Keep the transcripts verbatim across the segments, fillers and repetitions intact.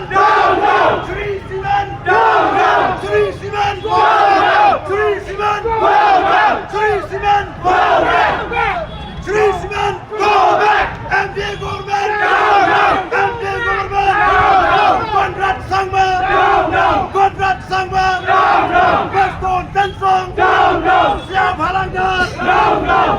Down, down! Shri Simen! Down, down! Shri Simen! Down, down! Shri Simen! Down, down! Shri Simen! Down, down! Shri Simen! Go back! M P A government! Down, down! M P A government! Down, down! Conrad Sangma! Down, down! Conrad Sangma! Down, down! Prestone Tynsong! Down, down! Sniawbhalang Dhar! Down, down!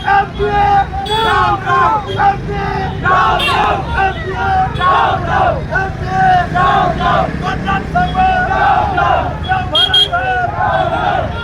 M P A down, down! M P A down, down! M P A down, down! M P A down, down! Conrad Sangma down, down! Sniawbhalang Dhar down, down!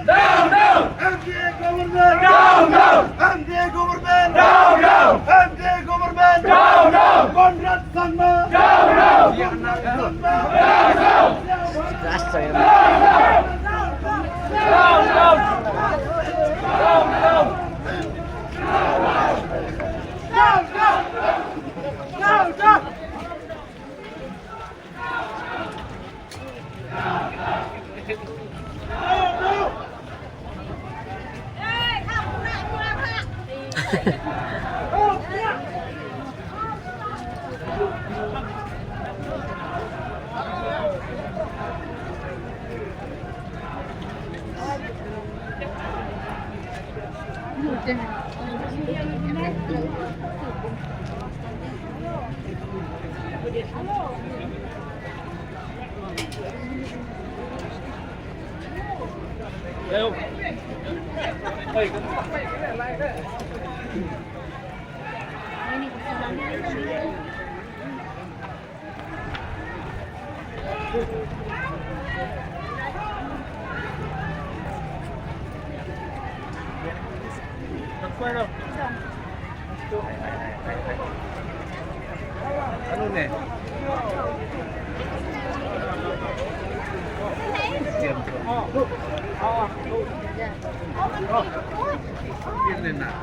Down, down! M P A government! Down, down! M P A government! Down, down! M P A government! Down, down! Conrad Sangma! Down, down! Conrad Sangma! Down, down! Down, down! Down, down! Down, down! Down, down! Ano ne? Yan na.